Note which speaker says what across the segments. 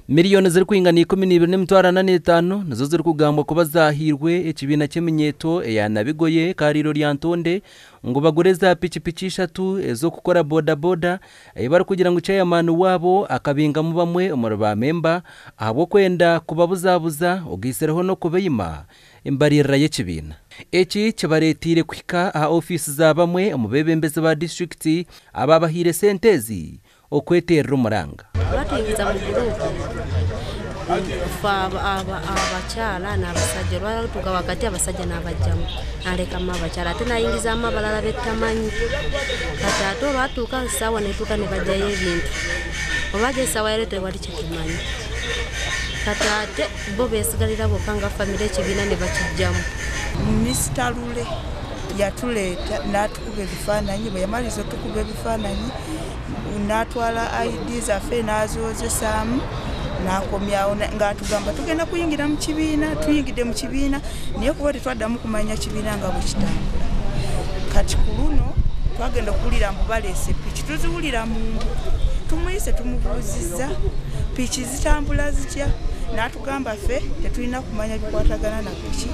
Speaker 1: Miliyoni zirikwingana 12,405 nizo zirikugambwa kuba zahirwe ekibiina ky'eminyeeto eya Nabigoye Kariiro Lyantonde ngu bagure za pikipiki 3 ez'okukora bodaboda ei barikugira ngu chairman waabo akabingamu bamwe omuri bamemba ahabw'okwenda kubabuzabuza ogaisireho n'okubaima embaririra y'ekibiina. Eki kibareetiire kuhika aha ofiisi za bamwe omu beebembezi ba disitulikiti ababahaire sente ezi okweterera omuranga.
Speaker 2: Batuyingiza mu gurupu abakyala n'abasajja, olwatuuka wakati abasajja n'abajjamu nalekamu abakyala ate nayingizaamu abalala bettamanyi. Kati ate olwatuuka essaawa netuuka ne bajjayo ebintu, olwajja essaawa yaleeta tewali kyetumanyi. Kati ate bo beesigalira bokka nga famire ekibiina ne bakijjamu.
Speaker 3: Minisita Lule yatuleeta n'atukuba ebifaananyi, bwe yamaliriza otukuba ebifaananyi n'atwala ID zaffe n'azoozesaamu n'akomyawo ng'atugamba tugenda kuyingira mu kibiina. Tuyingidde mu kibiina naye kuba tetwaddamu kumanya kibiina nga bwe kitambula. Kati ku luno twagenda okuwulira mbu baleese piki, tuziwulira mu tumuyise tumubuuzizza piki zitambula zitya, n'atugamba ffe tetulina kumanya bikwatagana na piki.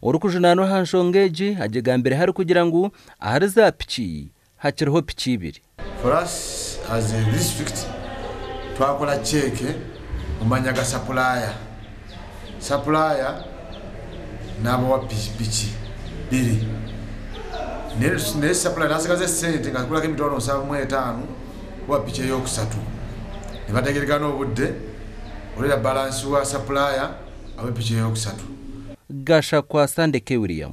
Speaker 1: Orikujunaanwa aha nshonga egi agigambire harikugira ngu ahari za piki hakiriho piki 2.
Speaker 4: For us as a district twakola cheeke mumanya ga supplier. Supplier n'abawa pikipiki 2. Naye supplier n'asigaza essente nga zikulako 75,000 kuba piki ey'okusatu. Ne bategerekana obudde olera balansi wa supplier awe piki ey'okusatu.
Speaker 1: Gashakwa Sandeke William.